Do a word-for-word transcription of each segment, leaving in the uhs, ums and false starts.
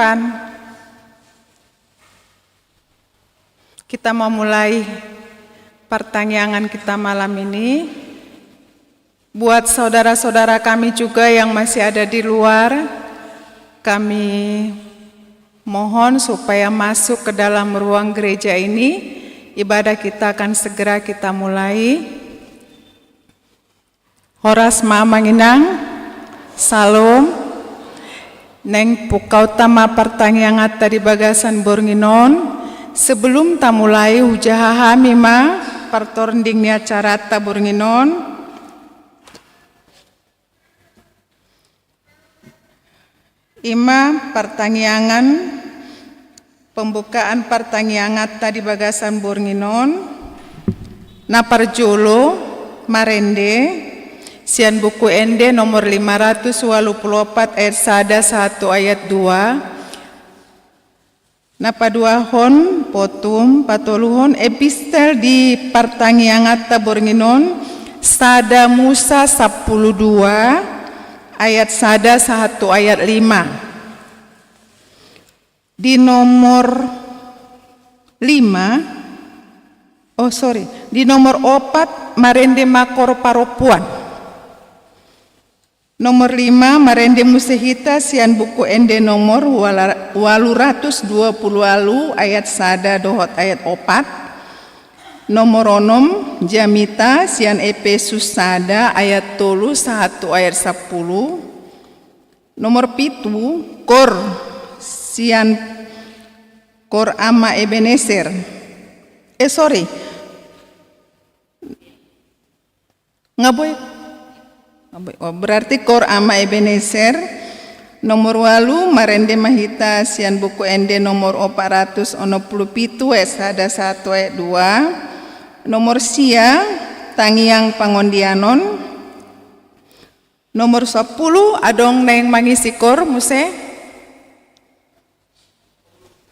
Pan. Kita memulai partangiangan kita malam ini. Buat saudara-saudara kami juga yang masih ada di luar, kami mohon supaya masuk ke dalam ruang gereja ini. Ibadah kita akan segera kita mulai. Horas ma amang inang. Syalom. Naeng pungkaonta ma partangianganta di bagasan borngin on. Sebelum tamulai, hujaha hami ma partording ni acaranta borngin on. I ma partangiangan, pembukaan partangianganta di bagasan borngin on. Na parjolo, marende sian Buku Ende nomor lima ratus walu pulu opat ayat sada sahat tu ayat dua. Na paduahon, potum, patoluhon, epistel di partangianganta borngin on, sada Musa sampulu dua ayat sada sahat tu ayat lima. Di nomor lima, oh, sorry, di nomor opat, marende ma kor parompuan. Nomor lima, marende muse hita sian Buku Ende nomor wala-, walu ratus dua pulu walu ayat sada dohot ayat opat. Nomor onom, jamita sian Epesus sada ayat tolu sahat tu ayat sampulu. Nomor pitu, kor sian kor Ama Ebeneser. Eh, sorry. Nga boi. Nga boi. Oh, berarti kor Ama Ebeneser. Nomor walu, marende ma hita sian Buku Ende nomor opat ratus onom pulu pitu ayat sada sahat tu ayat dua. Nomor sia, tangiang pangondianon. Nomor sampulu, adong naeng mangisi kor muse?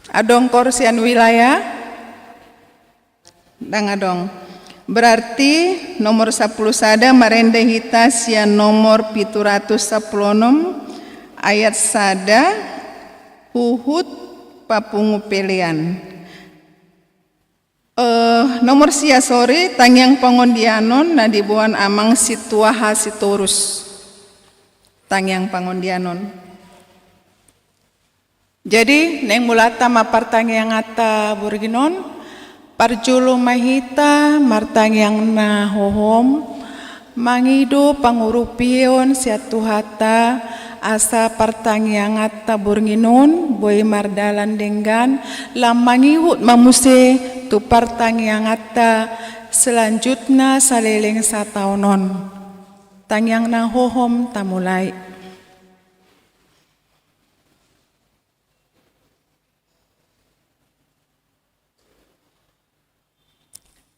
Adong kor sian wilayah? Ndang adong. Berarti nomor sampulu sada marende hita sian nomor pitu ratus sampulu onom ayat sada, huhut papungu pelean. Eh, nomor sia, sorry, tangiang pangondianon na diboan amang Situaha Sitorus. Tangiang pangondianon. Jadi, naeng mulata ma partangianganta borngin on, parjolo ma hita martangiang na hohom, mangido pangurupion sian Tuhanta, asa partangianganta borngin on boi mardalan denggan, lam mangihut ma muse tu partangianganta selanjutna saleleng sataon on. Tangiang na hohom tamulai.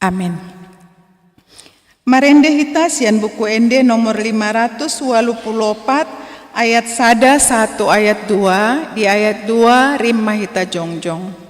Amen. Marende hita sian Buku Ende nomor lima ratus walu pulu opat ayat sada sahat tu ayat dua, di ayat dua rim ma hita jongjong.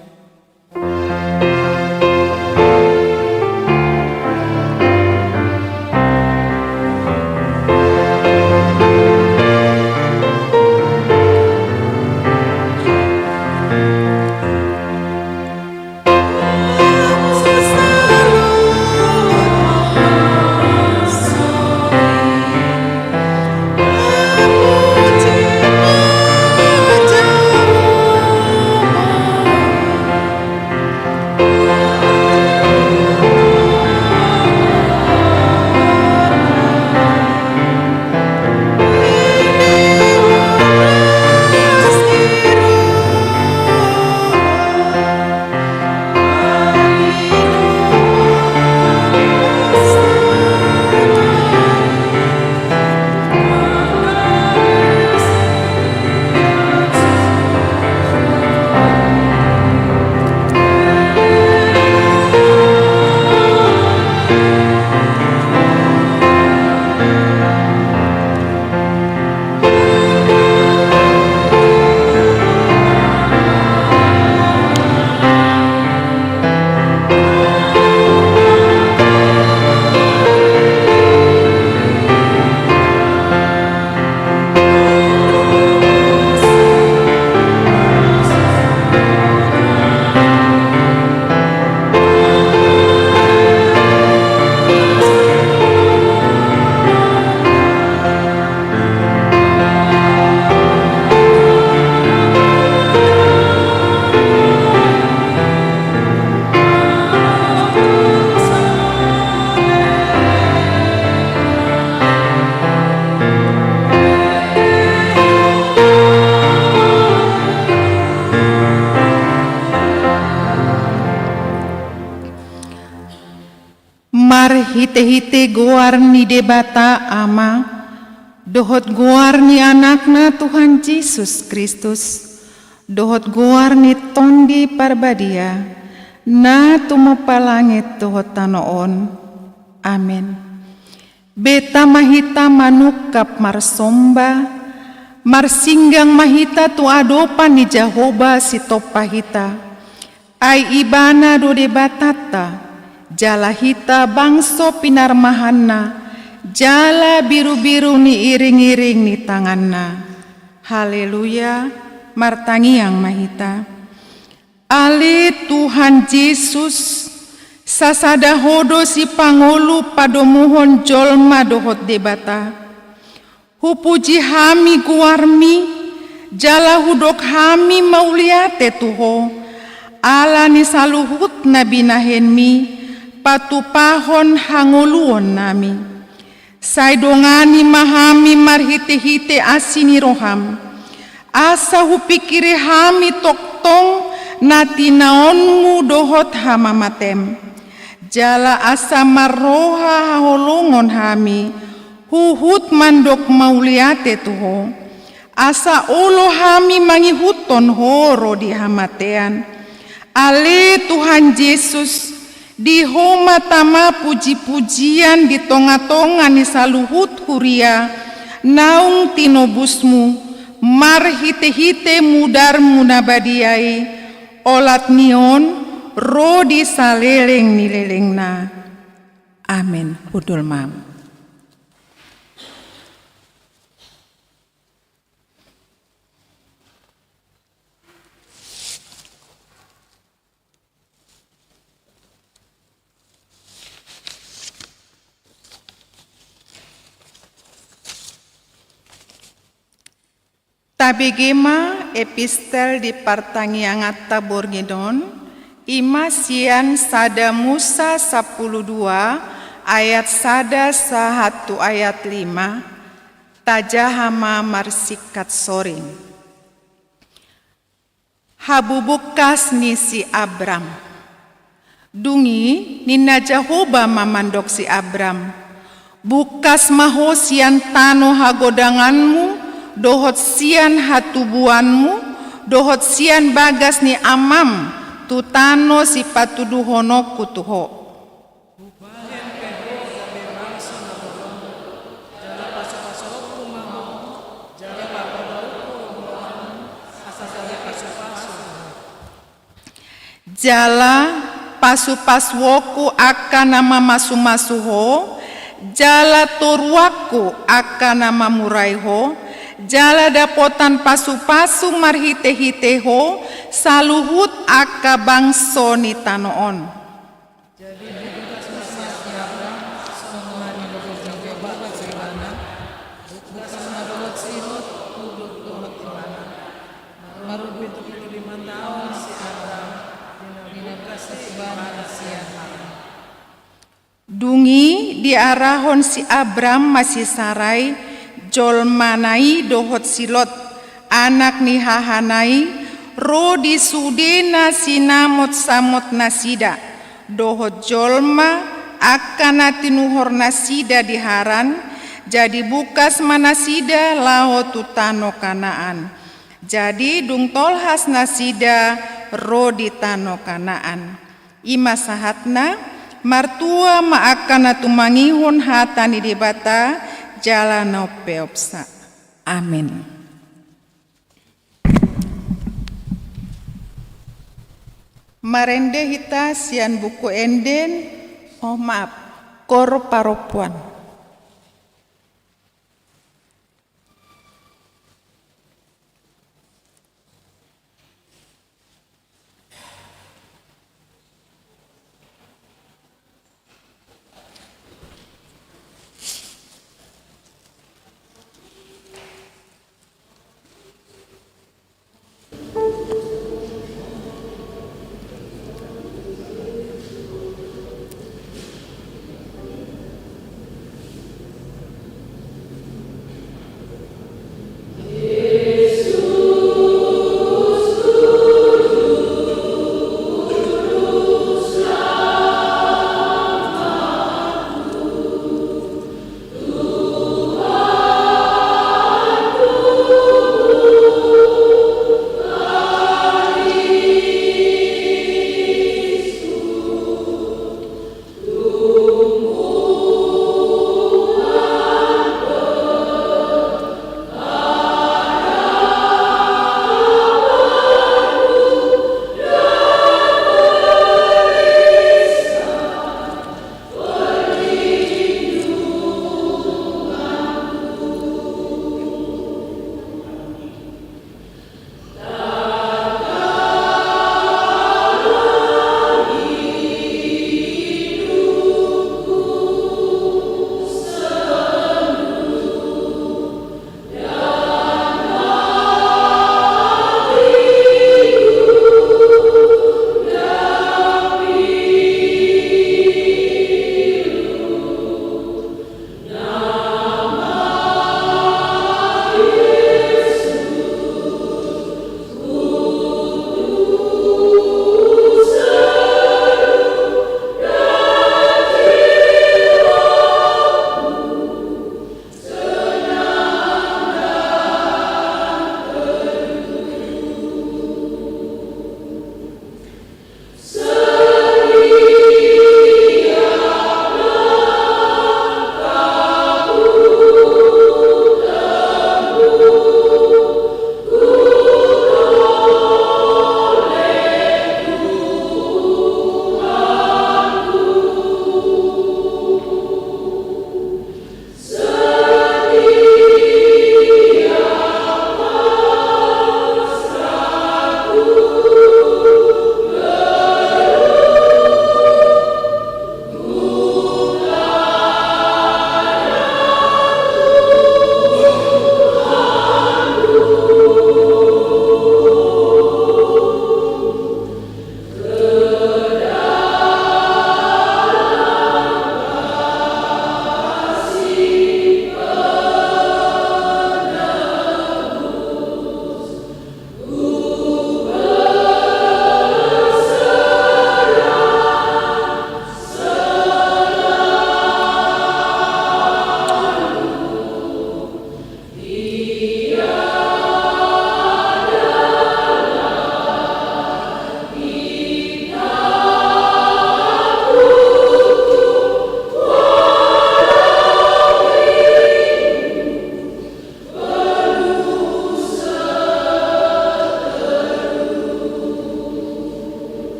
Marhite-hite goar ni Debata Ama, dohot goar ni Anakna Tuhan Jesus Kristus, dohot goar ni Tondi Parbadia, na tumompa langit dohot tano on. Amen. Beta ma hita manungkap marsomba, marsinggang ma hita tu adopan ni Jahowa sitompa hita. Ai Ibana do Debatanta, jala hita bangso pinarmahanna, jala birubiru ni iringiring ni tanganna. Haleluya, martangiang ma hita. Ale Tuhan Jesus, sasada Ho do sipangolu padomuhon jolma dohot Debata. Hupuji hami goarMi, jala hudok hami mauliate tu Ho, ala ni saluhut na binahenMi, patupahon hangoluonnami. Sai dongani ma hami marhite-hite asi ni rohaM, asa hupingkiri hami tongtong na tinaonMu dohot hamamateM. Jala asa marroha haholongon hami, huhut mandok mauliate tu Ho, asa olo hami mangihuthon Ho ro di hamatean. Ale Tuhan Jesus, di Ho ma tama puji-pujian di tonga-tonga ni saluhut huria naung tinobusMu, marhite-hite mudarMu na badia i, olat ni on ro di saleleng ni lelengna. Amen. Hundul ma. Tabege ma epistel di partangianganta borngin on, i ma sian sada Musa sampulu dua ayat sada sahat tu ayat lima, tajaha ma marsingkat soring. Habubungkas ni si Abram. Dung i ninna Jahowa ma mandok si Abram: Bungkas ma ho sian tano hagodanganmu, dohot sian hatubuanmu, dohot sian bagas ni amam, tu tano sipatuduhononku tu ho. Hubahen pe ho gabe bangso na bolon, jala pasupasuonku ma ho, jala pagodangku ho, asa gabe pasupasu ho. Jala pasupasuonku angka na mamasumasu ho, jala toruanku angka na mamurai ho, jala dapotan pasupasu marhitehite ho saluhut angka bangso ni tano on. Jadi, bungkas ma si Abram, songon na nidok ni Jahowa tu ibana, bungkas ma dohot si Lot, hundul dohot ibana. Marumur pitu pulu lima taon si Abram, di na bungkas ibana sian Haran. Dung i diarahon si Abram ma si Sarai, jolmana i dohot si Lot, anak ni hahana i, ro di sude na sinamotsamot nasida, dohot jolma angka na tinuhor nasida di Haran, jadi bungkas ma nasida laho tu tano Kanaan. Jadi dung tolhas nasida ro di tano Kanaan. I ma sahatna, martua ma angka na tumangihon hata ni Debata jala na umpeopsa. Amen. Marende hita sian Buku Ende, oh, maaf, Koor Parompuan.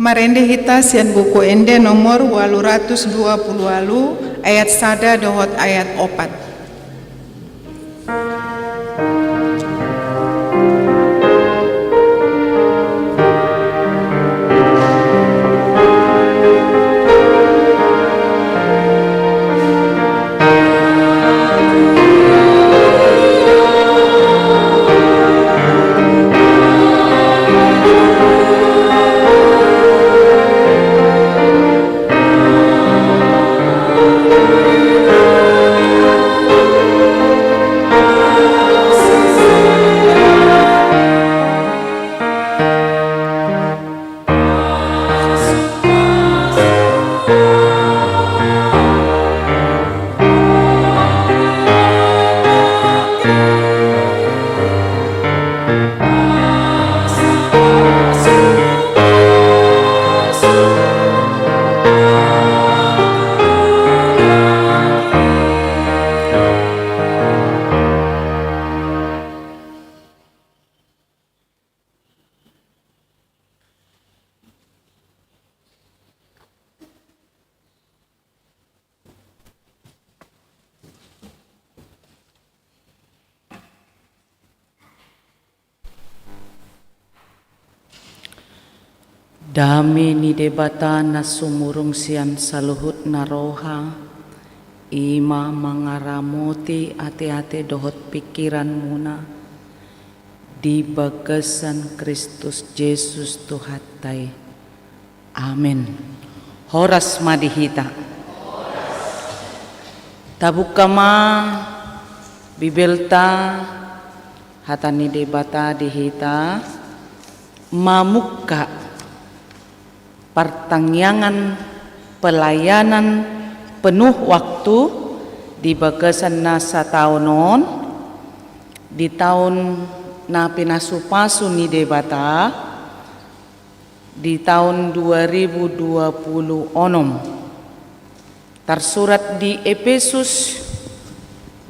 Marende hita sian Buku Ende nomor ualu ratus dua pulu ualu, ayat sada dohot ayat opat. Dame ni Debata na sumurung sian saluhutna roha, i ma mangaramoti ateate dohot pingkiranmuna di bagasan Kristus Jesus Tuhanta i. Amen. Horas ma di hita. Tabuka ma Bibelta, hata ni Debata di hita, mamungka partangiangan pelayanan penuh waktu di bagasan na sataon on, di taon na pinasupasu ni Debata, di taon dua ribu dua pulu onom. Tarsurat di Epesus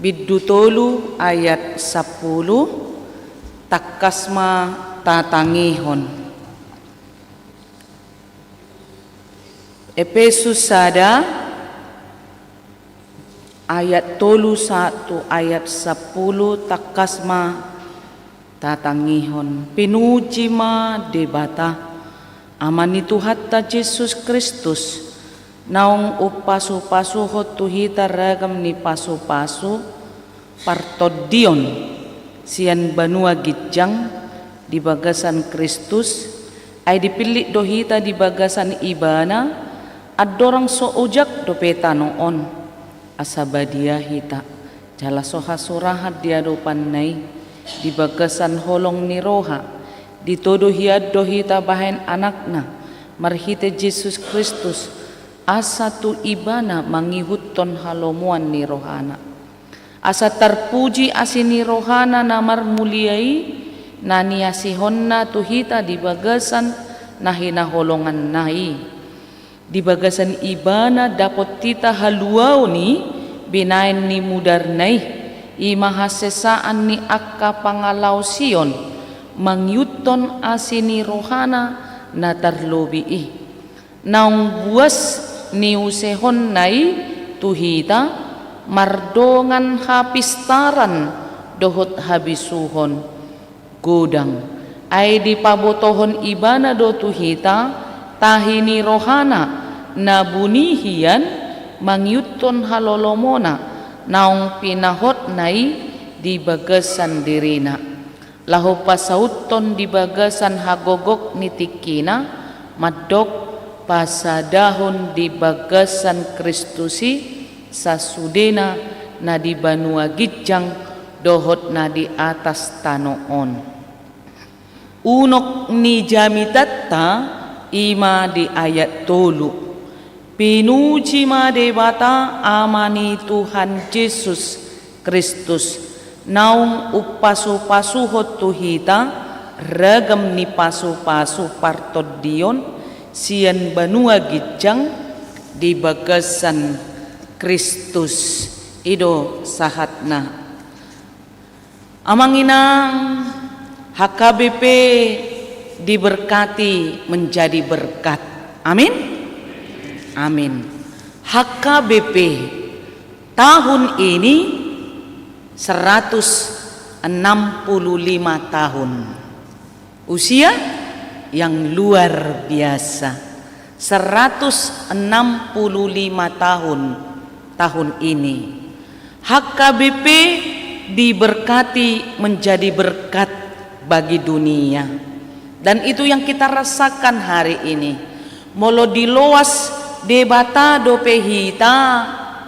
bindu tolu ayat sampulu, tangkas ma tatangihon. Epesus sada ayat tolu sahat tu ayat sampulu, tangkas ma tatangihon. Pinuji ma Debata, Ama ni Tuhanta Jesus Kristus, naung umpasupasuhon tu hita ragam ni pasupasu partondion sian banua ginjang di bagasan Kristus, ai dipillit do hita di bagasan Ibana, andorang so ojak dope tano on, asa badia hita jala so hasurahan di adopanna i. Di bagasan holong ni roha, ditodo hian do hita bahen anakna marhite Jesus Kristus, asa tu Ibana mangihuthon halomoan ni rohana. Asa tarpuji asi ni rohana na marmulia i, na niasihonna tu hita di bagasan na hinaholonganna i. Di bagasan Ibana dapot hita haluaon i binahen ni mudarna i, i ma hasesaan ni angka pangalaosion, mangihuthon asi ni rohana na tarlobi i. Naung buas niusehonna i tu hita, mardongan hapistaran dohot habisuhon, godang. Ai dipabotohon Ibana do tu hita tahi ni rohana na buni hian, mangihuthon halolomona naung pinahotna i di bagasan dirina, laho pasauthon di bagasan hagogok ni tingkina, mandok pasadahon di bagasan Kristus i sasudena na di banua ginjang dohot na di atas tano on. Unok ni jamitanta i ma di ayat tolu. Pinuji ma Debata, Ama ni Tuhan Jesus Kristus, naung umpasupasuhon tu hita ragam ni pasupasu partondion sian banua ginjang di bagasan Kristus. I do sahatna. Amang inang, H K B P diberkati menjadi berkat. Amin. Amin. H K B P tahun ini seratus enam puluh lima tahun. Usia yang luar biasa, seratus enam puluh lima tahun tahun ini. H K B P diberkati menjadi berkat bagi dunia. Dan itu yang kita rasakan hari ini. Molo diloas Debata dope hita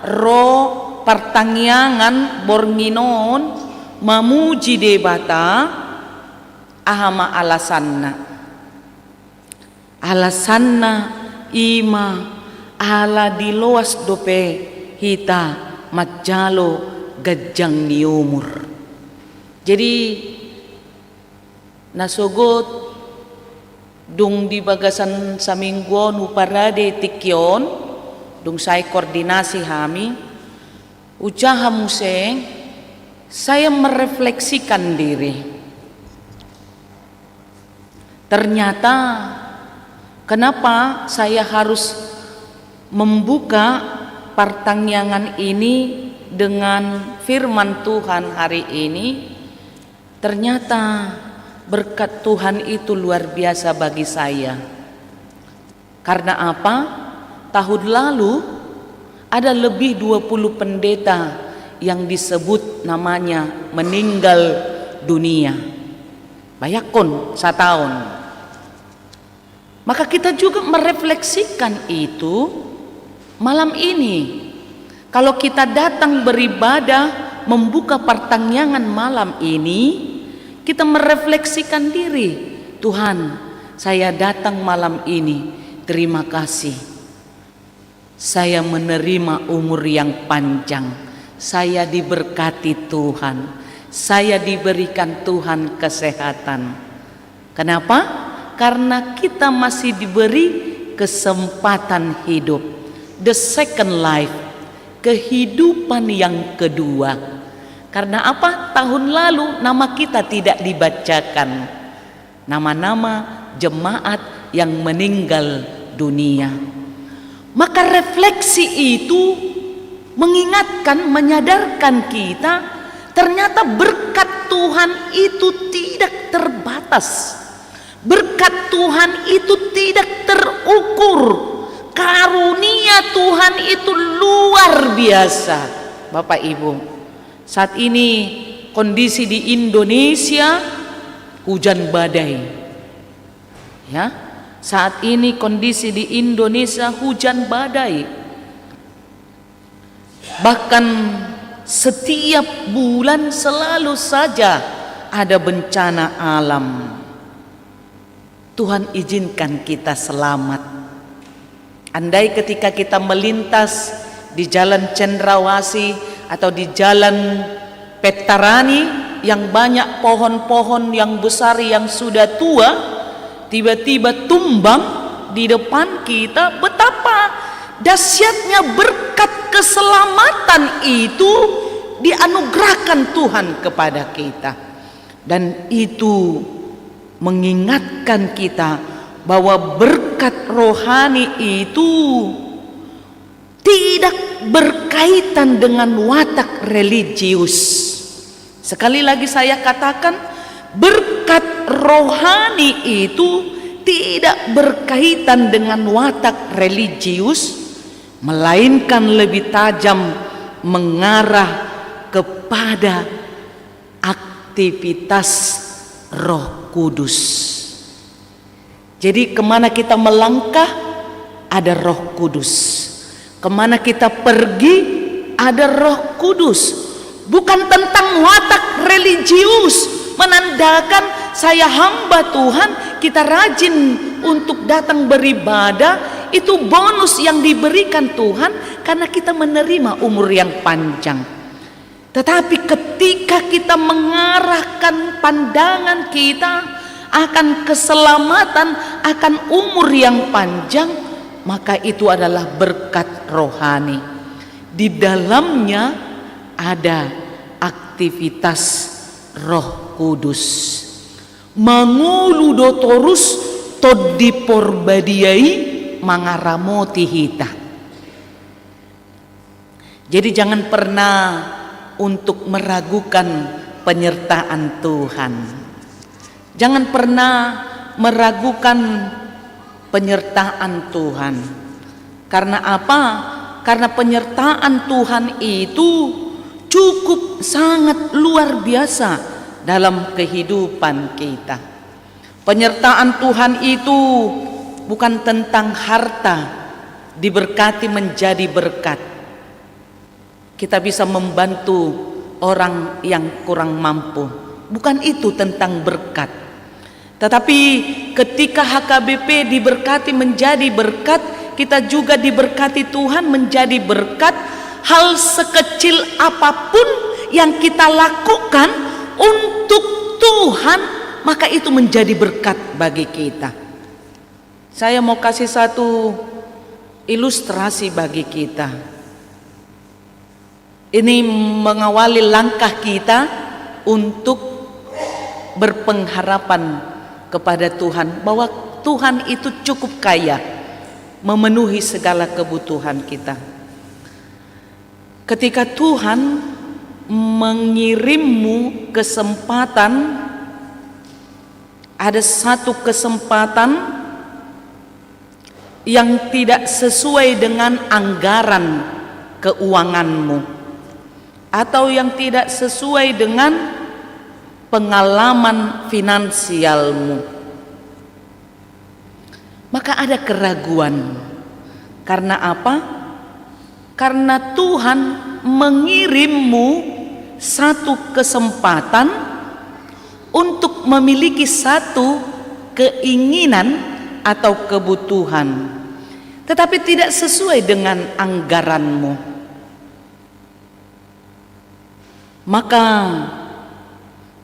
ro partangiangan borngin on mamuji Debata, aha ma alasanna? Alasanna i ma ala diloas dope hita manjalo ganjang ni umur. Jadi, na sogot dung di bagasan saminggu on huparade tingki on, dung sai koordinasi hami, ujaha muse, saya merefleksikan diri. Ternyata, kenapa saya harus membuka partangiangan ini dengan firman Tuhan hari ini? Ternyata berkat Tuhan itu luar biasa bagi saya. Karena apa? Tahun lalu ada lebih dua puluh pendeta yang disebut namanya meninggal dunia. Bayangkon, sataon. Maka kita juga merefleksikan itu malam ini. Kalau kita datang beribadah, membuka partangiangan malam ini, kita merefleksikan diri, "Tuhan, saya datang malam ini, terima kasih. Saya menerima umur yang panjang, saya diberkati Tuhan, saya diberikan Tuhan kesehatan." Kenapa? Karena kita masih diberi kesempatan hidup. The second life, kehidupan yang kedua. Karena apa? Tahun lalu nama kita tidak dibacakan. Nama-nama jemaat yang meninggal dunia. Maka refleksi itu mengingatkan, menyadarkan kita, ternyata berkat Tuhan itu tidak terbatas. Berkat Tuhan itu tidak terukur. Karunia Tuhan itu luar biasa. Bapak Ibu, saat ini kondisi di Indonesia hujan badai. Ya, saat ini kondisi di Indonesia hujan badai. Bahkan setiap bulan selalu saja ada bencana alam. Tuhan izinkan kita selamat. Andai ketika kita melintas di Jalan Cendrawasih atau di Jalan Pettarani yang banyak pohon-pohon yang besar yang sudah tua, tiba-tiba tumbang di depan kita, betapa dahsyatnya berkat keselamatan itu dianugerahkan Tuhan kepada kita. Dan itu mengingatkan kita bahwa berkat rohani itu tidak berkaitan dengan watak religius. Sekali lagi saya katakan, berkat rohani itu tidak berkaitan dengan watak religius, melainkan lebih tajam mengarah kepada aktivitas Roh Kudus. Jadi, kemana kita melangkah, ada Roh Kudus. Kemana kita pergi, ada Roh Kudus. Bukan tentang watak religius, menandakan saya hamba Tuhan, kita rajin untuk datang beribadah, itu bonus yang diberikan Tuhan karena kita menerima umur yang panjang. Tetapi ketika kita mengarahkan pandangan kita akan keselamatan, akan umur yang panjang, maka itu adalah berkat rohani. Di dalamnya ada aktivitas Roh Kudus. Mangolu do torus Tondi Porbadia i mangaramoti hita. Jadi, jangan pernah untuk meragukan penyertaan Tuhan. Jangan pernah meragukan penyertaan Tuhan. Karena apa? Karena penyertaan Tuhan itu cukup sangat luar biasa dalam kehidupan kita. Penyertaan Tuhan itu bukan tentang harta, diberkati menjadi berkat. Kita bisa membantu orang yang kurang mampu. Bukan itu tentang berkat. Tetapi ketika H K B P diberkati menjadi berkat, kita juga diberkati Tuhan menjadi berkat. Hal sekecil apapun yang kita lakukan untuk Tuhan, maka itu menjadi berkat bagi kita. Saya mau kasih satu ilustrasi bagi kita. Ini mengawali langkah kita untuk berpengharapan kepada Tuhan, bahwa Tuhan itu cukup kaya memenuhi segala kebutuhan kita. Ketika Tuhan mengirimmu kesempatan, ada satu kesempatan yang tidak sesuai dengan anggaran keuanganmu, atau yang tidak sesuai dengan pengalaman finansialmu, maka ada keraguan. Karena apa? Karena Tuhan mengirimmu satu kesempatan untuk memiliki satu keinginan atau kebutuhan, tetapi tidak sesuai dengan anggaranmu. Maka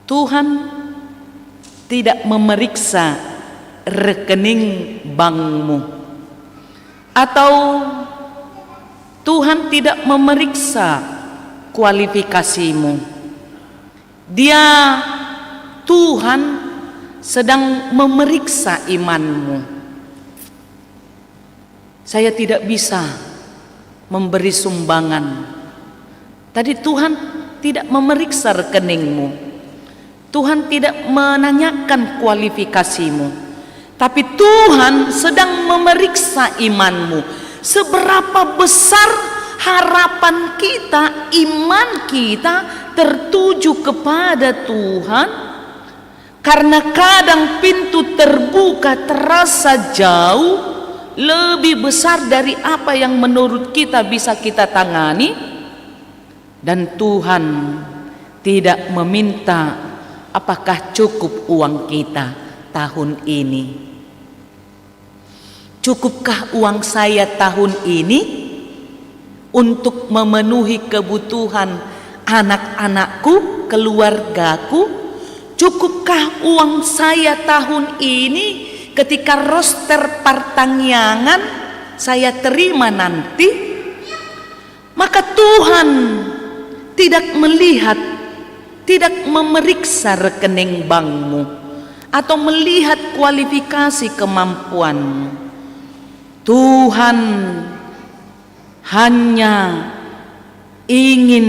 Tuhan tidak memeriksa rekening bankmu, atau Tuhan tidak memeriksa kualifikasimu. Dia, Tuhan sedang memeriksa imanmu. Saya tidak bisa memberi sumbangan. Tadi Tuhan tidak memeriksa rekeningmu. Tuhan tidak menanyakan kualifikasimu. Tapi Tuhan sedang memeriksa imanmu. Seberapa besar harapan kita, iman kita tertuju kepada Tuhan? Karena kadang pintu terbuka terasa jauh, lebih besar dari apa yang menurut kita bisa kita tangani, dan Tuhan tidak meminta apakah cukup uang kita tahun ini. Cukupkah uang saya tahun ini untuk memenuhi kebutuhan anak-anakku, keluargaku? Cukupkah uang saya tahun ini ketika roster partangiangan saya terima nanti? Maka Tuhan tidak melihat, tidak memeriksa rekening bankmu atau melihat kualifikasi kemampuanmu. Tuhan hanya ingin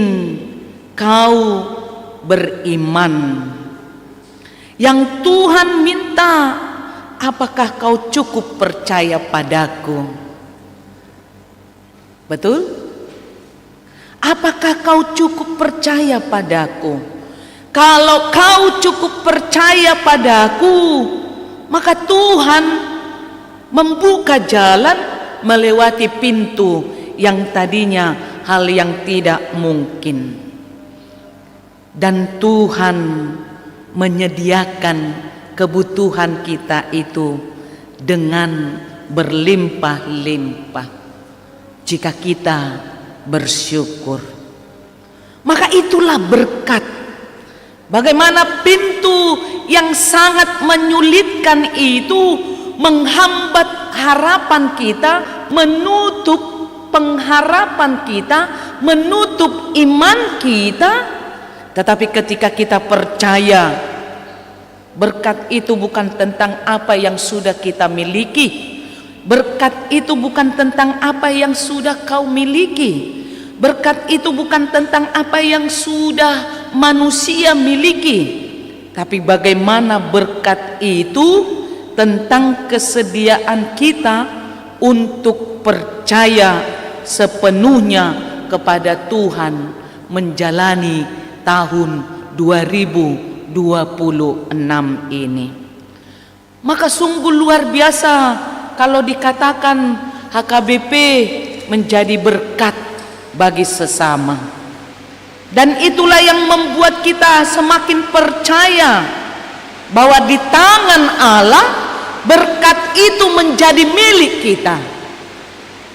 kau beriman. Yang Tuhan minta, apakah kau cukup percaya padaku? Betul? Apakah kau cukup percaya padaku? Kalau kau cukup percaya padaku, maka Tuhan membuka jalan melewati pintu yang tadinya hal yang tidak mungkin. Dan Tuhan menyediakan kebutuhan kita itu dengan berlimpah-limpah jika kita bersyukur. Maka itulah berkat. Bagaimana pintu yang sangat menyulitkan itu menghambat harapan kita, menutup pengharapan kita, menutup iman kita. Tetapi ketika kita percaya, Berkat itu bukan tentang apa yang sudah kita miliki. Berkat itu bukan tentang apa yang sudah kau miliki. Berkat itu bukan tentang apa yang sudah manusia miliki. Tapi bagaimana berkat itu tentang kesediaan kita untuk percaya sepenuhnya kepada Tuhan menjalani tahun dua ribu dua puluh enam ini. Maka sungguh luar biasa kalau dikatakan H K B P menjadi berkat bagi sesama. Dan itulah yang membuat kita semakin percaya bahwa di tangan Allah berkat itu menjadi milik kita.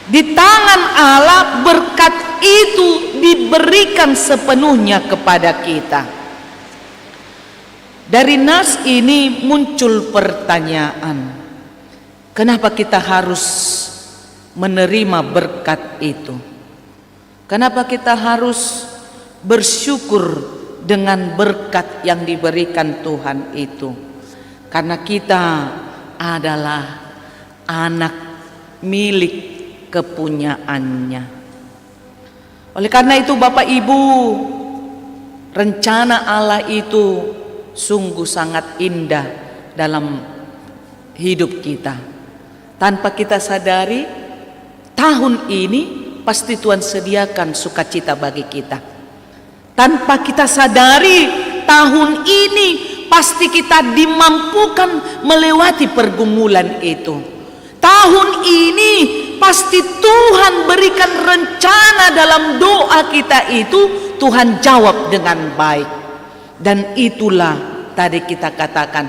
Di tangan Allah berkat itu diberikan sepenuhnya kepada kita. Dari nas ini muncul pertanyaan, kenapa kita harus menerima berkat itu? Kenapa kita harus bersyukur dengan berkat yang diberikan Tuhan itu? Karena kita adalah anak milik kepunyaannya. Oleh karena itu, Bapak Ibu, rencana Allah itu sungguh sangat indah dalam hidup kita. Tanpa kita sadari, tahun ini pasti Tuhan sediakan sukacita bagi kita. Tanpa kita sadari, tahun ini pasti kita dimampukan melewati pergumulan itu. Tahun ini pasti Tuhan berikan rencana dalam doa kita itu, Tuhan jawab dengan baik. Dan itulah tadi kita katakan,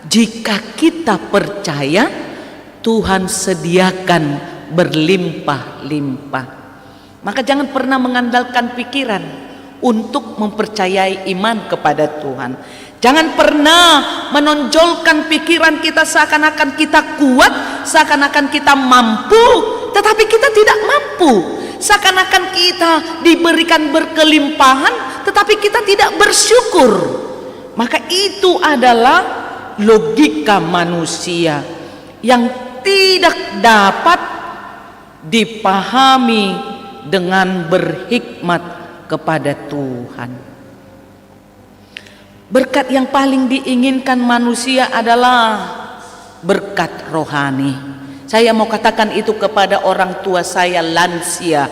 jika kita percaya, Tuhan sediakan berlimpah-limpah. Maka jangan pernah mengandalkan pikiran untuk mempercayai iman kepada Tuhan. Jangan pernah menonjolkan pikiran kita seakan-akan kita kuat, seakan-akan kita mampu, tetapi kita tidak mampu. Seakan-akan kita diberikan berkelimpahan, tetapi kita tidak bersyukur. Maka itu adalah logika manusia yang tidak dapat dipahami dengan berhikmat kepada Tuhan. Berkat yang paling diinginkan manusia adalah berkat rohani. Saya mau katakan itu kepada orang tua saya lansia.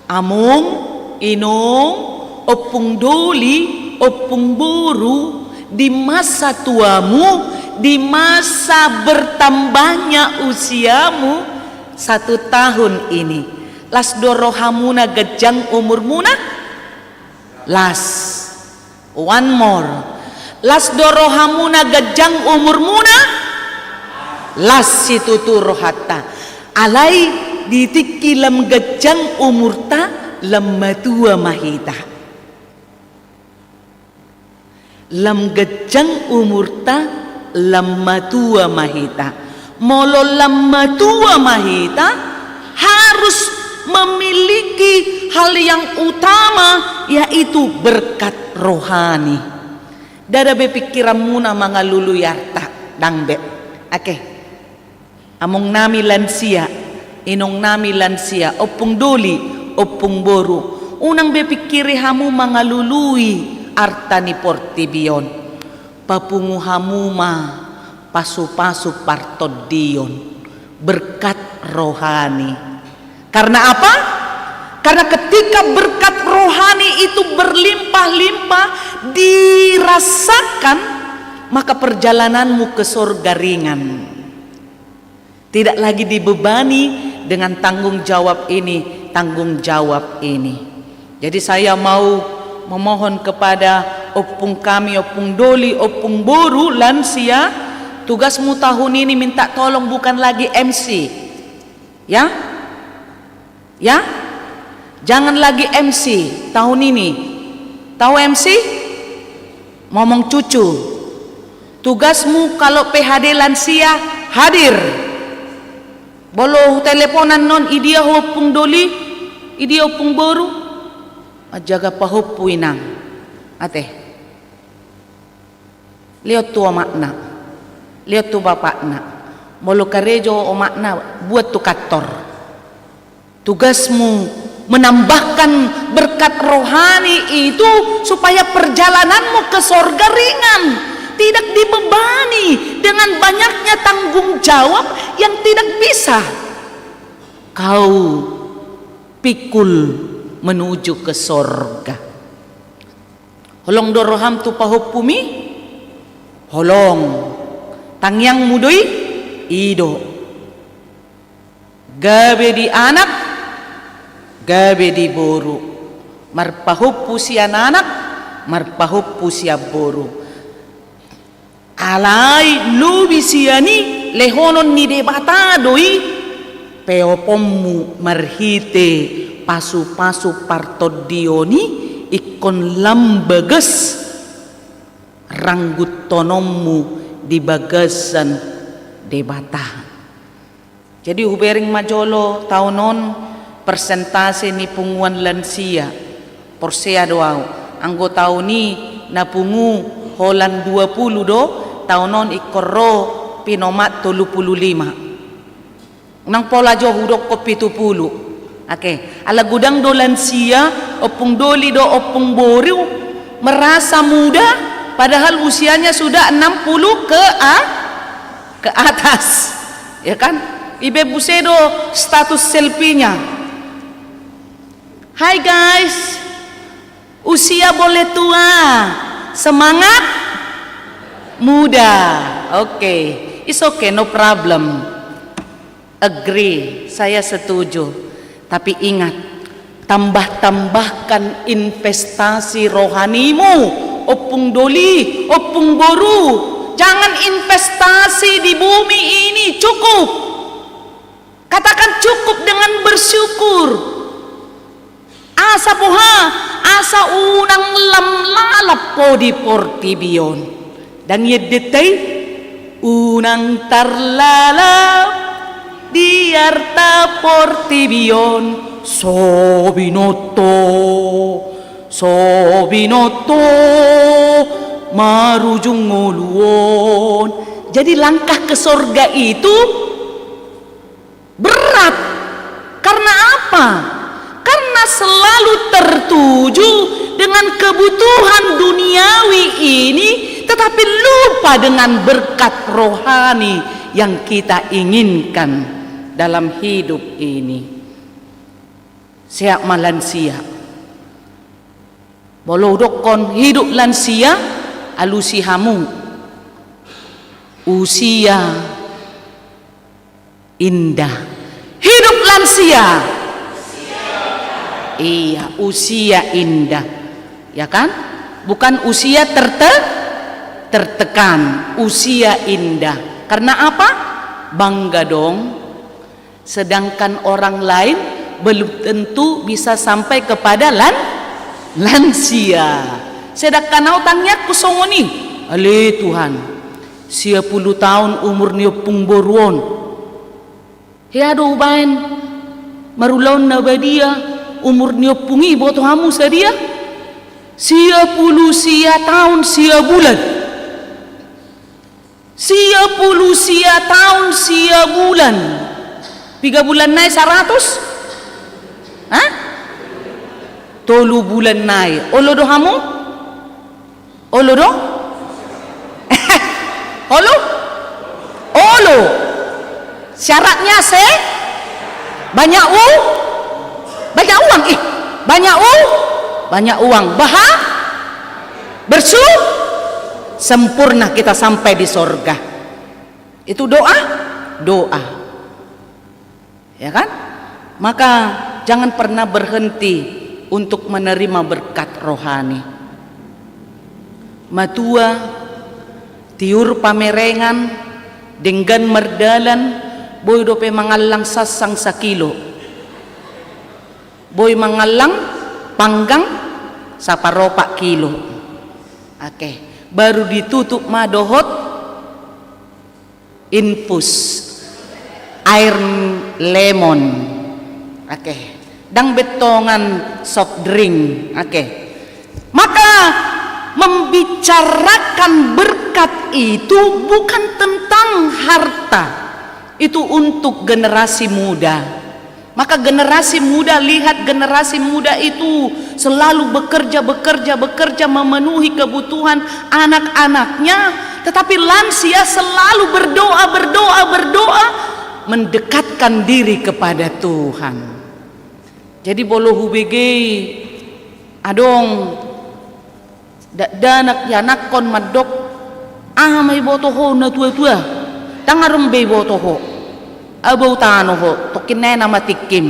Among, inong, ompung doli, ompung boru, di masa tuamu, di masa bertambahnya usiamu, satu tahun ini, las do rohamuna ganjang umurmuna? Las. One more. Las do rohamuna ganjang umurmuna? Las situtu rohanta. Alai di tingki lam ganjang umurta, lam matua ma hita. Lam ganjang umurta, lam matua ma hita. Molo lam matua ma hita, harus memiliki hal yang utama, yaitu berkat rohani. Ndada be pikiranmuna mangalului arta, ndang be. Oke. Among nami lansia, inong nami lansia, ompung doli, ompung boru, unang be pikiri hamu mangalului arta ni portibi on. Papungu hamu ma pasupasu partondion, berkat rohani. Karena apa? Karena ketika berkat rohani itu berlimpah-limpah dirasakan, maka perjalananmu ke sorga ringan. Tidak lagi dibebani dengan tanggung jawab ini, tanggung jawab ini. Jadi saya mau memohon kepada ompung kami, ompung doli, ompung boru, lansia, tugasmu tahun ini minta tolong bukan lagi M C. Ya? Ya? Jangan lagi M C tahun ini. Tahu M C? Momong cucu. Tugasmu kalau P H D lansia, hadir. Molo teleponan non, idia ho ompung doli, idia ompung boru. Manjaga pahompu inang. Ate. Lehon tu omakna, lehon tu bapakna. Molo karejo omakna, buat tu kantor. Tugasmu menambahkan berkat rohani itu supaya perjalananmu ke sorga ringan, tidak dibebani dengan banyaknya tanggung jawab yang tidak bisa kau pikul menuju ke sorga. Holong do roham tu pahompumi? Holong. Tangiangmu do i? I do. Gabe di anak, gabe di boru. Marpahompu sian anak, marpahompu sian boru. Alai lobi sian i, lehonon ni Debata do i, peoponmu marhite pasu-pasu partondion i, ingkon lam bagas rangguthononmu di bagasan Debata. Jadi hubereng ma jolo taon on persentase ni punguan lansia. Porsea do au, anggo taon i na pungu holan dua pulu do, taon on ingkon ro pinomat tolu pulu lima. Unang pola jo hudokkon pitu pulu. Oke, ala godang do lansia, ompung doli do ompung boru, merasa muda, padahal usianya sudah enam puluh ke a-, ke atas. Ya kan? Ibe buse do status selfie-nya. Hai guys, usia boleh tua, semangat muda. Oke, it's okay, no problem. Agree, saya setuju. Tapi ingat, tambah-tambahkan investasi rohanimu, ompung doli, ompung boru. Jangan investasi di bumi ini, cukup. Katakan cukup dengan bersyukur. Asa boha, asa unang lam lalap ho di portibi on. Dang iendenta i, unang tarlalap di arta portibi on, so binoto, so binoto, marujung ngolu on. Jadi langkah ke sorga itu berat. Karena apa? Karena selalu tertuju dengan kebutuhan duniawi ini, tetapi lupa dengan berkat rohani yang kita inginkan dalam hidup ini. Sehat ma lansia. Molo hudokkon hidup lansia, alusi hamu. Usia indah. Hidup lansia. Iya, usia indah. Ya kan? Bukan usia terte-, tertekan, usia indah. Karena apa? Bangga dong. Sedangkan orang lain belum tentu bisa sampai kepada lan-, lansia. Sedangkan au tangiangku songon i, ale Tuhan, sia pulu taon umur ni ompung boru on. Hea do hubaen marulaon na badia umur ni ompung i, boto hamu sadia? Sia pulu sia taon sia bulan. Sia pulu sia taon sia bulan. Piga bulan nai saratus? Hah? Tolu bulan nai. Olo do hamu? Olo do? Olo? Olo. Syaratnya se-, banyak u-, banyak uang, ih. Banyak u-, banyak uang. Baha-, bersu-, sempurna kita sampai di sorga. Itu doa, doa. Ya kan? Maka jangan pernah berhenti untuk menerima berkat rohani. Matua, tiur pamerengan, denggan mardalan, boi dope mangallang sansang sakilo. Boi mangallang panggang saparopak kilo. Oke, baru ditutup ma dohot infus, air lemon. Oke. Dang bentongan soft drink. Oke. Maka mem-, membicarakan berkat itu bukan tentang harta. Itu untuk generasi muda. Maka generasi muda, lihat generasi muda itu selalu bekerja, bekerja, bekerja memenuhi kebutuhan anak-anaknya, tetapi lansia selalu berdoa, berdoa, berdoa, mendekatkan diri kepada Tuhan. Jadi molo hubege i adong dakdanak ianakhon mandok, aha ma iboto ho na tua-tua? Ndang adong be iboto ho. Ahu bau tano ho, tongkin na i nama tingkim.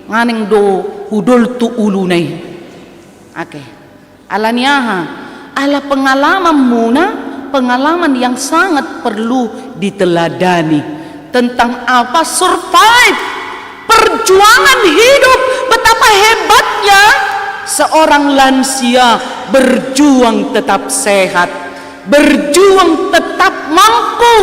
Nganing do hudol tu uluna i. Oke. Ala ni aha? Ala pengalamanmuna, pengalaman yang sangat perlu diteladani. Tentang apa? Survive. Perjuangan hidup. Betapa hebatnya seorang lansia berjuang tetap sehat, berjuang tetap mampu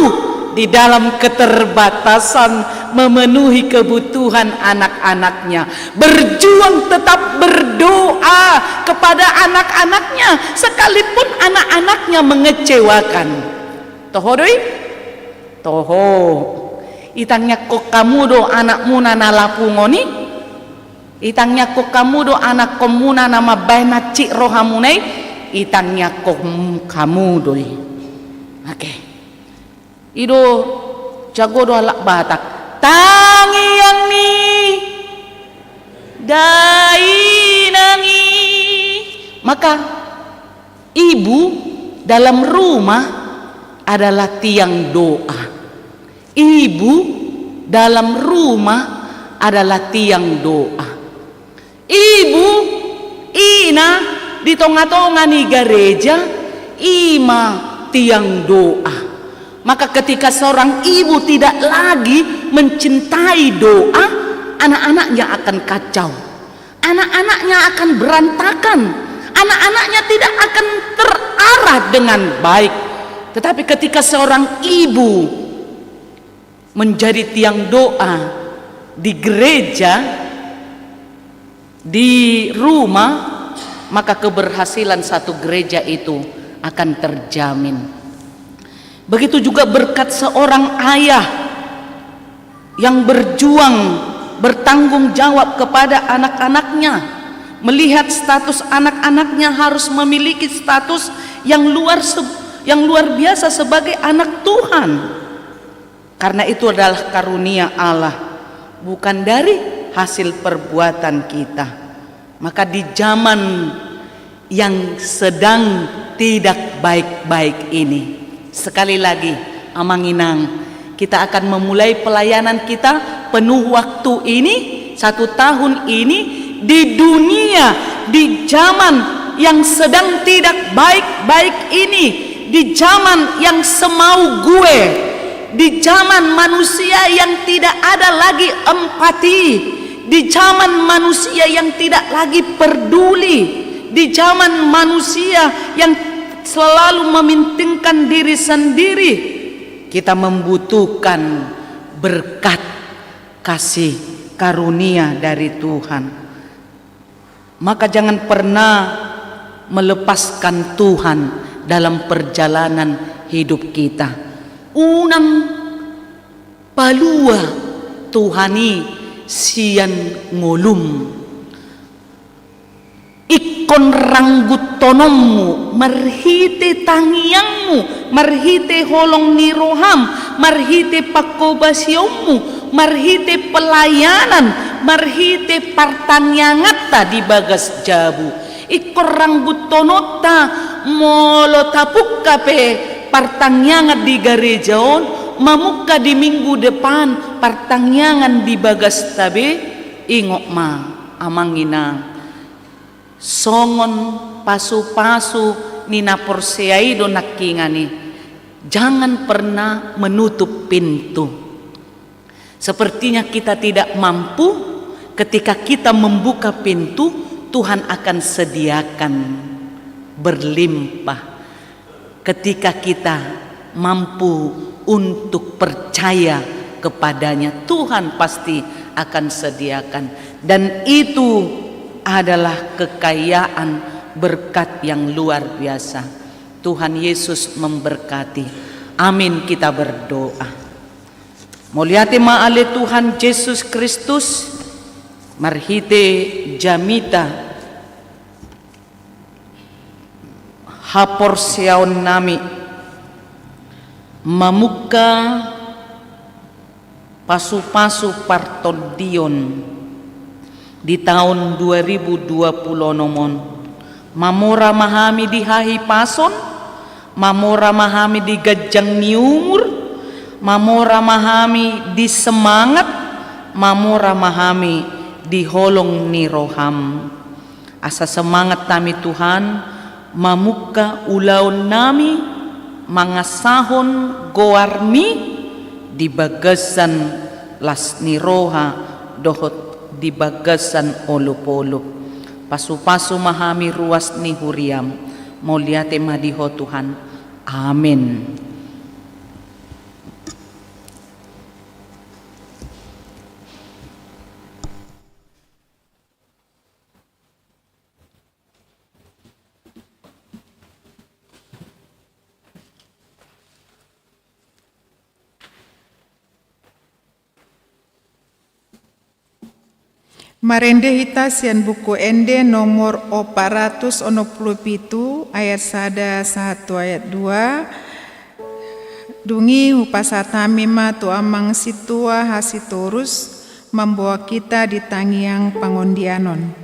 di dalam keterbatasan memenuhi kebutuhan anak-anaknya, berjuang tetap berdoa kepada anak-anaknya, sekalipun anak-anaknya mengecewakan. Toho do i? Toho. Itangiangkon hamu do anakmuna na lapungon i? Itangiangkon hamu do anakkonmuna na mambahen hansit rohamuna i? Itangiangkon hamu do i. Oke. I do jago do halak Batak. Tangiang ni dainang i. Maka ibu dalam rumah adalah tiang doa. Ibu dalam rumah adalah tiang doa. Ibu, ina, di tonga-tonga ni gareja, i ma tiang doa. Maka ketika seorang ibu tidak lagi mencintai doa, anak-anaknya akan kacau. Anak-anaknya akan berantakan. Anak-anaknya tidak akan terarah dengan baik. Tetapi ketika seorang ibu menjadi tiang doa di gereja, di rumah, maka keberhasilan satu gereja itu akan terjamin. Begitu juga berkat seorang ayah yang berjuang, bertanggung jawab kepada anak-anaknya, melihat status anak-anaknya harus memiliki status yang luar se-, yang luar biasa sebagai anak Tuhan. Karena itu adalah karunia Allah, bukan dari hasil perbuatan kita. Maka di zaman yang sedang tidak baik-baik ini, sekali lagi, Amang Inang, kita akan memulai pelayanan kita penuh waktu ini, satu tahun ini, di dunia, di zaman yang sedang tidak baik-baik ini, di zaman yang semau gue, di zaman manusia yang tidak ada lagi empati, di zaman manusia yang tidak lagi peduli, di zaman manusia yang selalu mementingkan diri sendiri, kita membutuhkan berkat kasih karunia dari Tuhan. Maka jangan pernah melepaskan Tuhan dalam perjalanan hidup kita. Unang palua Tuhan i sian ngolum. Ingkon rangguthononmu marhite tangiangmu, marhite holong ni roham, marhite pangkobasionmu, marhite pelayanan, marhite partangianganta di bagas jabu. Ingkon rangguthononta, molo tapungka pe partangiangan di gareja on, mamungka di minggu depan partangiangan di bagasta be, ingot ma, Amang Inang. Songon pasupasu ni na porsea i do nangkiningan i, jangan pernah menutup pintu. Sepertinya kita tidak mampu, ketika kita membuka pintu, Tuhan akan sediakan berlimpah. Ketika kita mampu untuk percaya kepada-Nya, Tuhan pasti akan sediakan. Dan itu adalah kekayaan berkat yang luar biasa. Tuhan Yesus memberkati. Amin, kita berdoa. Mauliate ma ale Tuhan Jesus Kristus, marhite jamita haporseaonnami mamungka pasupasu partondion di taon dua ribu dua pulu onom on. Mamora ma hami di hahipason, mamora ma hami di ganjang ni umur, mamora ma hami di semangat, mamora ma hami di holong ni roham. Asa semangat hami Tuhan, mamungka ulaonnami mangasahon goarmi di bagasan las ni roha dohot di bagasan olopolop. Pasupasu ma hami ruas ni huriam. Mauliate ma di Ho Tuhan. Amin. Marende hita sian Buku Ende nomor opat ratus onom pulu pitu, ayat sada sahat tu ayat dua. Dung i hupasahat hami ma tu amang sintua Hasitorus, mamboan hita di tangiang pangondianon.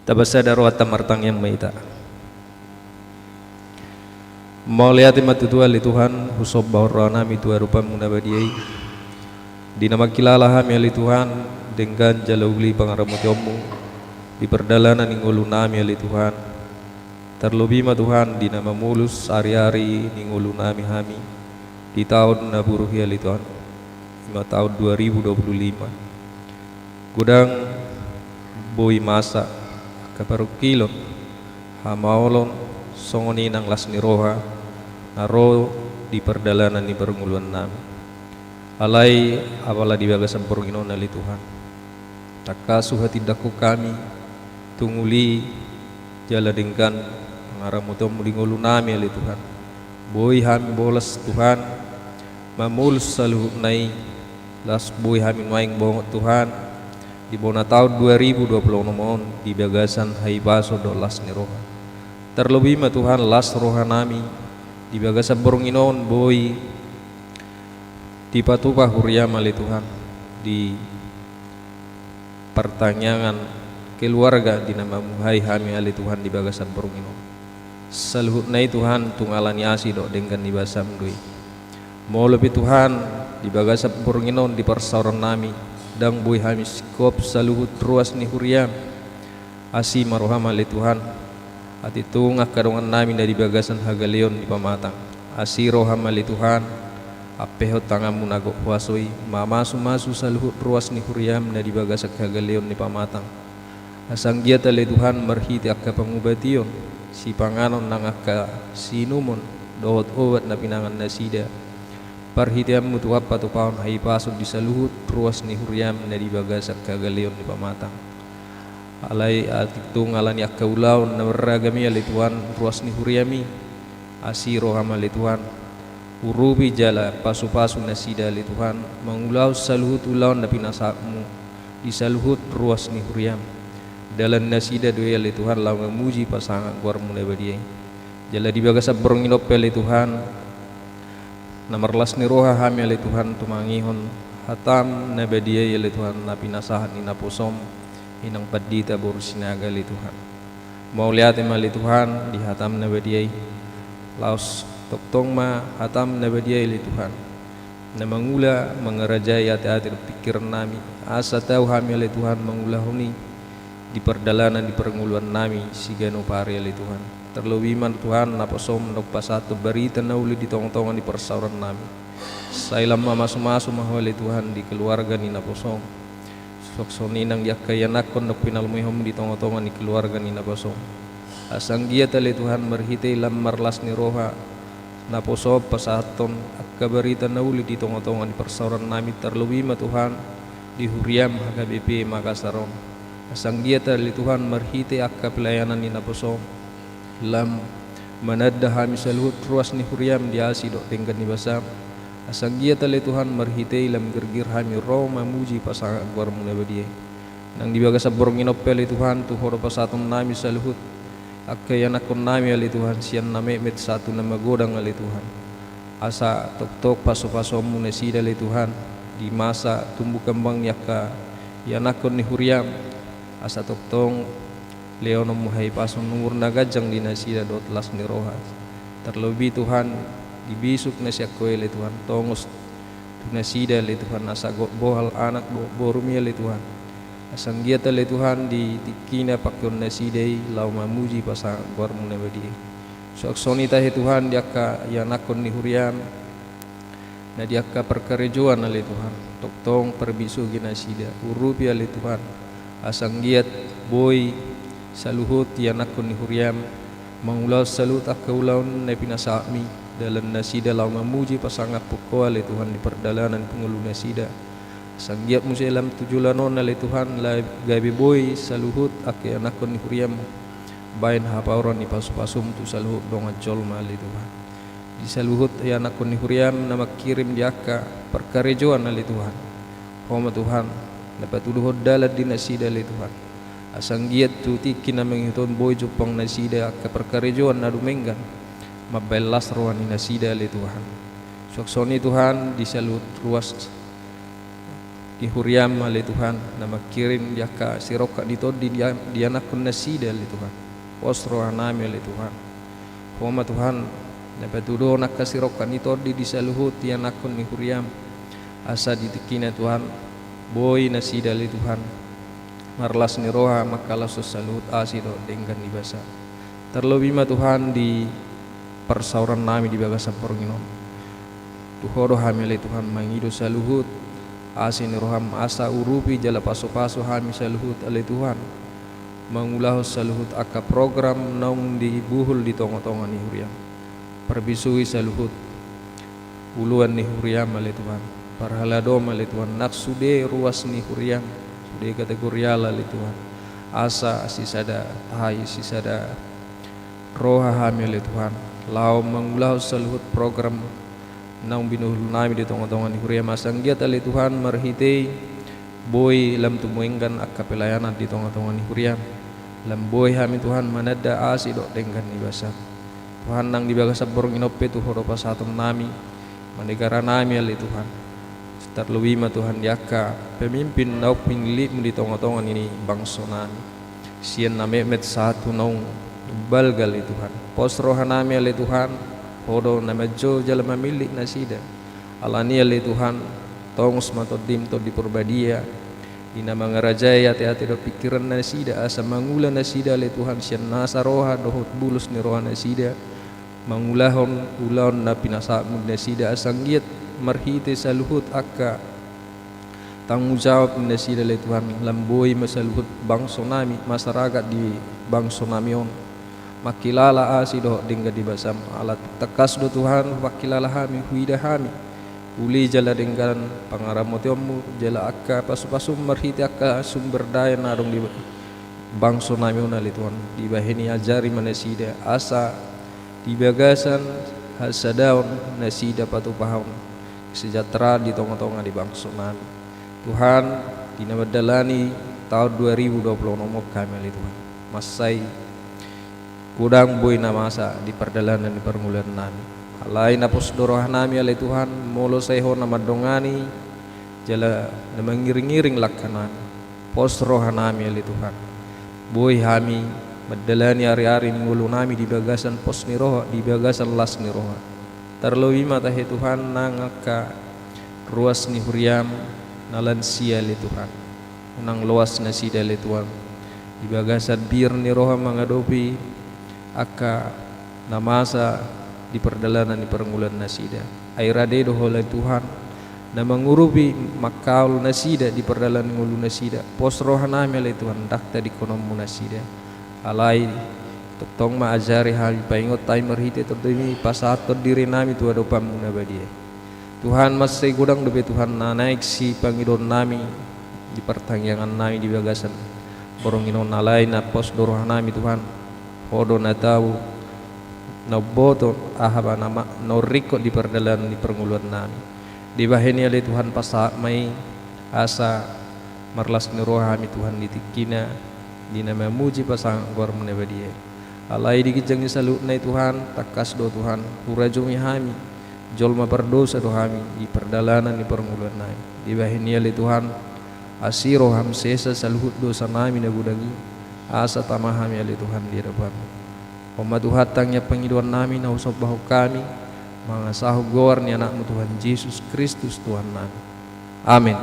Tapasada rohanta, martangiang ma hita. Mauliate ma tutu ale Tuhan, husomba rohanami tu adopanMu na badia i. Di na mangkilala hami ale Tuhan, denggan jala uli pangaramotionMu di pardalanan ni ngolunami ale Tuhan. Tarlobi ma Tuhan di na mamolus ariari ni ngolunami hami di taon na buruk i ale Tuhan, i ma taon dua ribu dua puluh lima. Godang boi masa angka parungkilon, hamaolon, songon i nang las ni roha na ro di pardalanan ni parngoluannami. Alai apala di bagasan borngin on ale Tuhan, tangkas huhatindangkon hami tung uli jala denggan pangaramotionMu di ngolunami ale Tuhan. Boi hami bolas Tuhan, mamolus saluhutna i, laos boi hami nuaeng bongot Tuhan di bona taon dua ribu dua puluh onom on di bagasan hahipason dohot las ni roha. Tarlobi ma Tuhan las rohanami di bagasan borngin on boi dipatupa huriaM ale Tuhan di partangiangan keluarga di na mamuhai hami ale Tuhan di bagasan borngin on. Saluhutna i Tuhan tung ala ni asi dohot denggan ni basaM do i. Molo pe Tuhan di bagasan borngin on di parsaorannami ndang boi hami singkop saluhut ruas ni huriaM, Asi ma roham ale Tuhan, atik tung angka dongannami na di bagasan hagaleon ni pamatang. Asi roham ale Tuhan, ampehon tanganmu na gok huaso i, mamasumasu saluhut ruas ni huriam na di bagasan hagaleon ni pamatang. Asa anggiat ale Tuhan marhite angka pangubation, sipanganon nang angka siinumon, dohot obat na pinangan nasida. Parhiteanmu Tuhan patupahon hahipason di saluhut ruas ni huriam na di bagasan hagaleon ni pamatang. Alai atik tung ala ni angka ulaon na marragam i ale Tuhan ruas ni huriam i. Asi roham ale Tuhan, urupi jala pasupasu nasida ale Tuhan, mangulahon saluhut ulaon na pinasahatmu di saluhut ruas ni huriam. Dalan nasida do i ale Tuhan laho mamuji pasangap goarmu na badia i. Jala di bagasan borngin on pe ale Tuhan, na marlas ni roha hami ale Tuhan tumangihon hatam na badia i ale Tuhan na pinasahat ni naposom, Inang Pandita boru Sinaga ale Tuhan. Mauliate ma ale Tuhan di hatam na badia i. Laos tongtong ma hatam na badia i ale Tuhan na mangula mangarajai ateate dohot pingkirannami, asa tau hami ale Tuhan mangulahon i di pardalanan di parngoluannami siganup ari ale Tuhan. Tarlobi ma Tuhan naposom na pasahathon barita na uli di tongatonga ni parsaorannami. Sai lam mamasumasu ma Ho ale Tuhan di keluarga ni naposom. Suang songon i nang di angka ianakhon na pinalumehonmu di tongatonga ni keluarga ni naposom. Asa anggiat ale Tuhan marhite i lam marlas ni roha naposom pasahathon angka barita na uli di tongatonga ni parsaorannami, tarlobi ma Tuhan di huriam H K B P Makassar on. Asa anggiat ale Tuhan marhite angka pelayanan ni naposom lam mananda hami saluhut ruas ni huriam di asi dohot denggan ni basam. Asa anggiat ale Tuhan marhite i lam girgir hami ro mamuji pasangap goarmu na badia i. Nang di bagasan borngin on pe ale Tuhan tu Ho do pasahatonnami saluhut angka ianakhonnami ale Tuhan sian na metmet sahat tu na magodang ale Tuhan. Asa tongtong pasupasuonmu nasida ale Tuhan di masa tumbuh kembang ni angka ianakhon ni huriam. Asa tongtong lehononmu hahipason umur na ganjang di nasida dohot las ni roha. Tarlobi Tuhan di bisuk na sian Ho i ale Tuhan, tongos tu nasida ale Tuhan asa gok bohal anak dohot borumi ale Tuhan. Asa anggiat ale Tuhan di tingkina pangkeon nasida i laho mamuji pasangap goarmu na badia i. Suang songon i tahe Tuhan di angka ianakhon ni huriam na di angka parkarejoan ale Tuhan, tongtong parbisuhi nasida, urupi ale Tuhan, asa anggiat boi saluhut ianakhon ni huriam mangulahon saluhut angka ulaon na pinasahatmi, dalan nasida laho mamuji pasangaphon Ho ale Tuhan di pardalanan pangolu nasida. Asa anggiat muse lam tu joloan on ale Tuhan, la gabe boi saluhut angka ianakhon ni huriam baen hapaoran ni pasupasum tu saluhut dongan jolma ale Tuhan. Di saluhut ianakhon ni huriam na mangkirim di angka parkarejoan ale Tuhan. Ho ma Tuhan na patuduhon dalan di nasida ale Tuhan. Asa anggiat tu tingki na mangihut on boi jumpang nasida angka parkarejoan na dumenggan mambaen las roha ni nasida ale Tuhan. Suang songon i Tuhan di saluhut ruas ni huriam ale Tuhan na mangkirim di angka sirongkap ni tondi di, di anakhon nasida ale Tuhan. Pos rohanami ale Tuhan. Ho ma Tuhan na patuduhon angka sirongkap ni tondi di saluhut ianakhon ni huriam. Asa di tingkina Tuhan boi nasida ale Tuhan marlas ni roha mangkalashon saluhut asi dohot denggan ni basa. Tarlobi ma Tuhan di parsaorannami di bagasan borngin on. Tu Ho do hami ale Tuhan mangido saluhut asi ni roham asa urupi jala pasupasu hami saluhut ale Tuhan mangulahon saluhut angka program naung dibuhul di tongatonga ni huriam. Parbisuhi saluhut uluan ni huriam ale Tuhan, parhaladom ale Tuhan, nang sude ruas ni huriam, sude kategorial ale Tuhan, asa sisada tahi sisada roha hami ale Tuhan laho mangulahon saluhut program naung binuhulnami di tongatonga ni huriam, asa anggiat ale Tuhan marhite i boi lam tumenggan angka pelayanan di tongatonga ni huriam, lam boi hami Tuhan mananda asi dohot denggan ni basa. Tuhan nang di bagasan borngin on pe tu Ho do pasahatonnami, manegaranami ale Tuhan. Tarlobi ma Tuhan di angka pemimpin naung pinillitmu di tongatonga ni bangsonami. Sian na metmet sahat tu naung balga ale Tuhan. Pos rohanami ale Tuhan, Ho do na manjou jala mamillit nasida. Alani i ale Tuhan, tongos ma tondim Tondi Parbadia di na mangarajai ateate dohot pingkiran nasida, asa mangula nasida ale Tuhan sian nasa roha dohot bulus ni roha nasida, mangulahon ulaon na pinasahatmu di nasida, asa anggiat marhite saluhut angka tanggung jawab ni nasida ale Tuhan, lam boi ma saluhut bangso nami, masyarakat di bangso nami on mangkilala asi dohot denggan di basam. Ala tangkas do Tuhan, mangkilala hami, huida hami uli jala denggan pangaramotionmu, jala angka pasupasum marhite angka sumber daya na adong di bangso nami on ale Tuhan. Dibahen i ajari ma nasida, asa di bagasan hasadaon nasida patupahon kesejahteraan di tongatonga di bangso nami. Tuhan, di na mandalani taon dua ribu dua puluh onom on hami ale Tuhan. Mansai godang boi na masa di pardalanan ni parngoluan nami. Alai na pos do roha nami ale Tuhan, molo sai Ho na mandongani, jala na mangiringiring langka nami. Pos roha nami ale Tuhan. Boi hami mandalani ariari ni ngolu nami di bagasan pos ni roha, di bagasan las ni roha. Tarlobi ma tahe Tuhan nang angka ruas ni huriam na lansia ale Tuhan. Unang loas nasida ale Tuhan. Di bagasan bir ni roha mangadopi angka na masa di pardalanan ni parngoluan nasida. Ai rade do Ho ale Tuhan na mangurupi mangkaol nasida di pardalanan ni ngolu nasida. Pos roha nami ale Tuhan, ndang tadingkononmu nasida. Alai tongtong ma ajari hami, paingot hami marhite Tondim i, pasahathon diri nami tu adopanmu na badia i. Tuhan, mansai godang dope Tuhan na naeng sipangidoon nami di partangiangan nami di bagasan borngin on, alai na pos do roha nami Tuhan. Ho do na tau na umboto aha ma na ma-, na umringkot di pardalanan ni parngoluan nami. Dibahen i ale Tuhan, pasahat ma i asa marlas ni roha hami Tuhan di tingkina di na mamuji pasangap goarmu na badia i. Alai di ginjang ni saluhutna i Tuhan, tangkas do Tuhan hurajumi hami jolma pardosa do hami di pardalanan ni parngoluan nami. Dibahen i ale Tuhan, asi roham sesa saluhut dosa nami na godang i, asa tama hami ale Tuhan di adopanmu. On ma Tuhan tangiang pangidoan nami na husombahon hami, mangasahon goar ni Anakmu Tuhan Jesus Kristus Tuhan nami. Amen.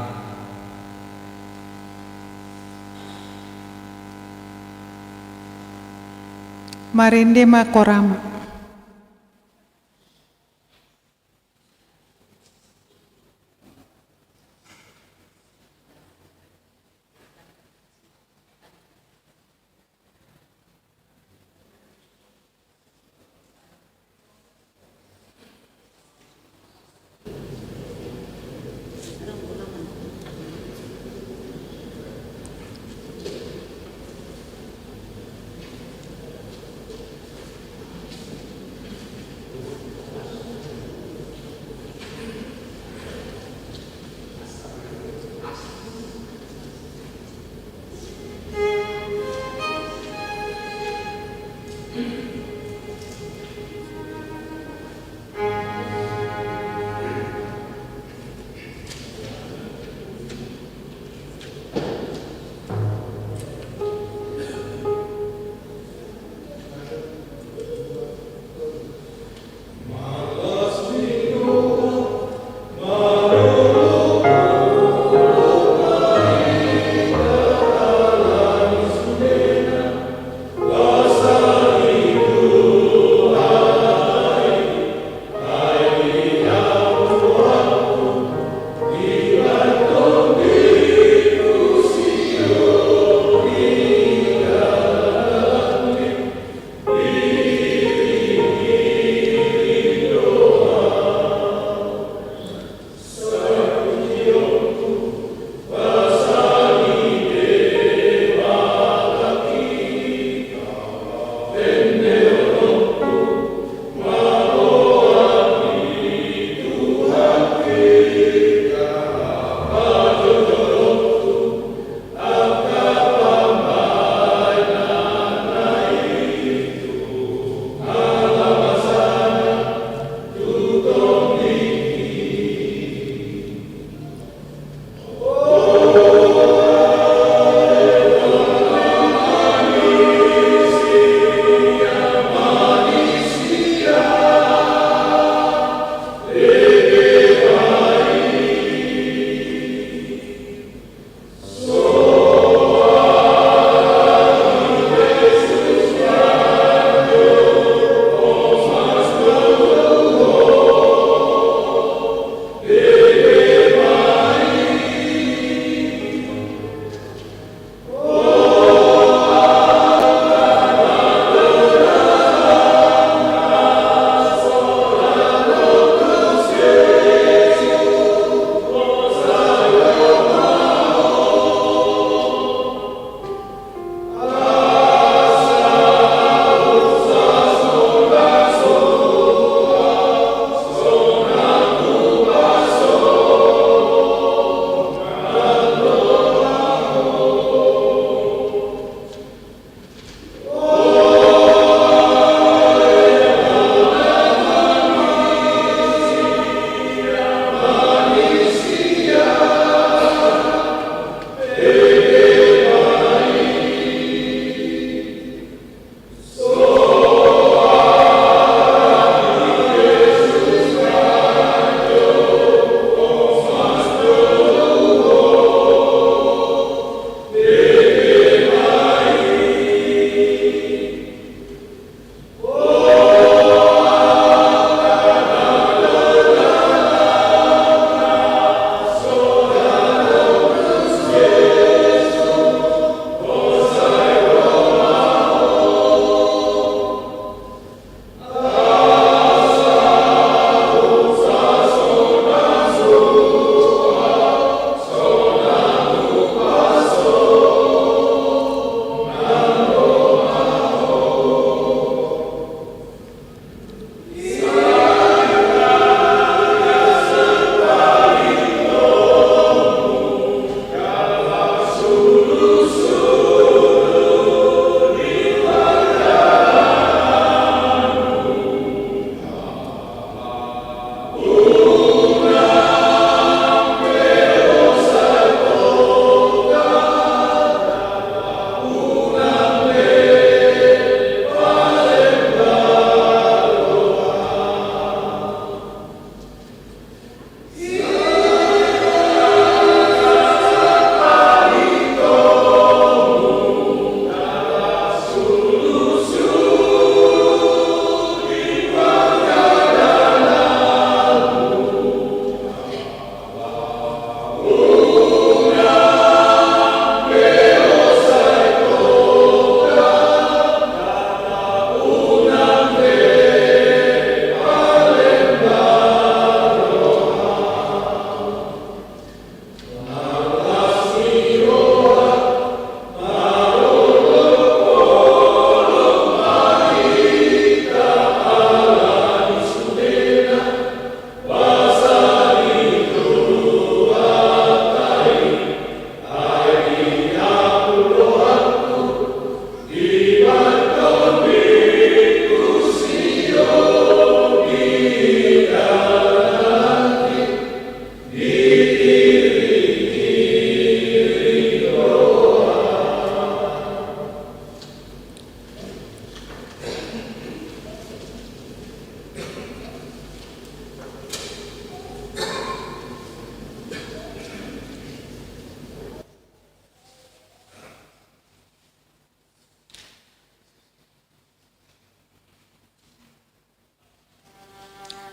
Marende ma korama.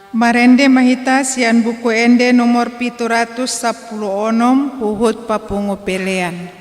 Marende ma hita sian Buku Ende nomor pitu ratus sampulu onom, huhut papungu pelean.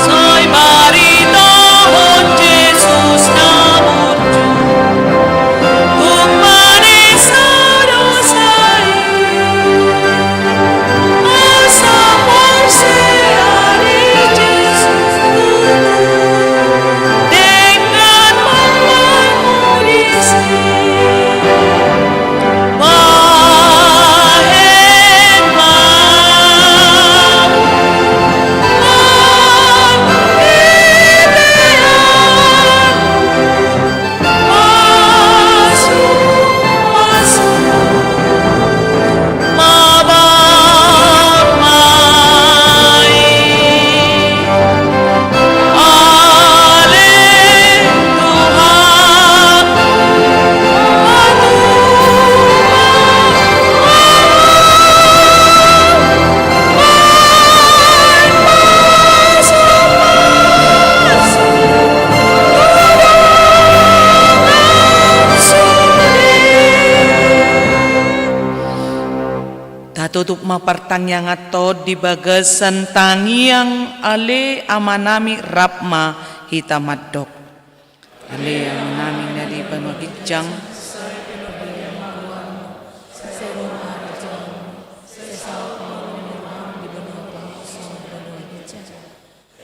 Sai baritohon Jesus na burju, tung manesa dosa i. Asa porsea di Jesus tubu, dengan mamamuli si. Tatutup ma partangiangan on di bagasan tangiang. Ale Amanami, rap ma hita mandok. Ale Amanami na di banua ginjang.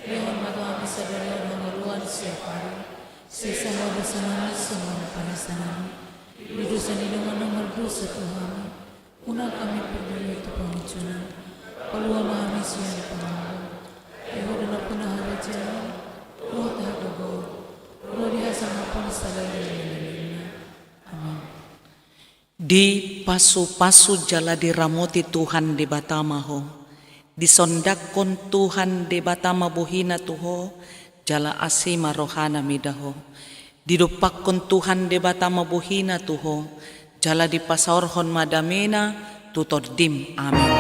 Lehon ma tu hami sadari on hangoluan siapari. Sesa ma dosa nami songon panesanami di dosa ni dongan na mardosa tu hami. Unang hami pardenggan tu pangunjunan. Palua ma hami sian pangago. Ai Ho do nampuna harajaon, dohot hagogoon, ro di hasangapon saleleng ni lelengna. Amen. Dipasupasu jala diramoti Tuhan Debata ma ho. Disondanghon Tuhan Debata ma bohina tu ho, jala asi ma rohana mida ho. Didompakhon Tuhan Debata ma bohina tu ho, jala dipasaorhon ma damena tu tondim. Amen.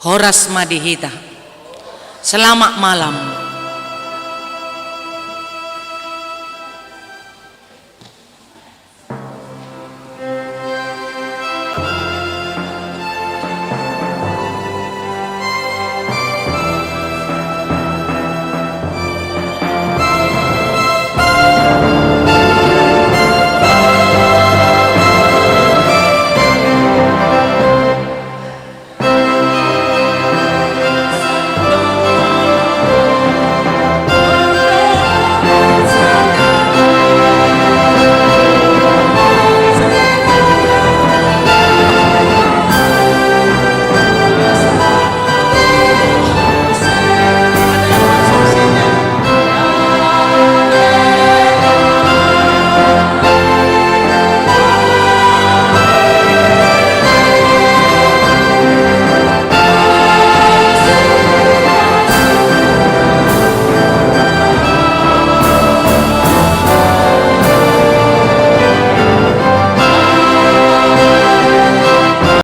Horas ma di hita. Selamat malam.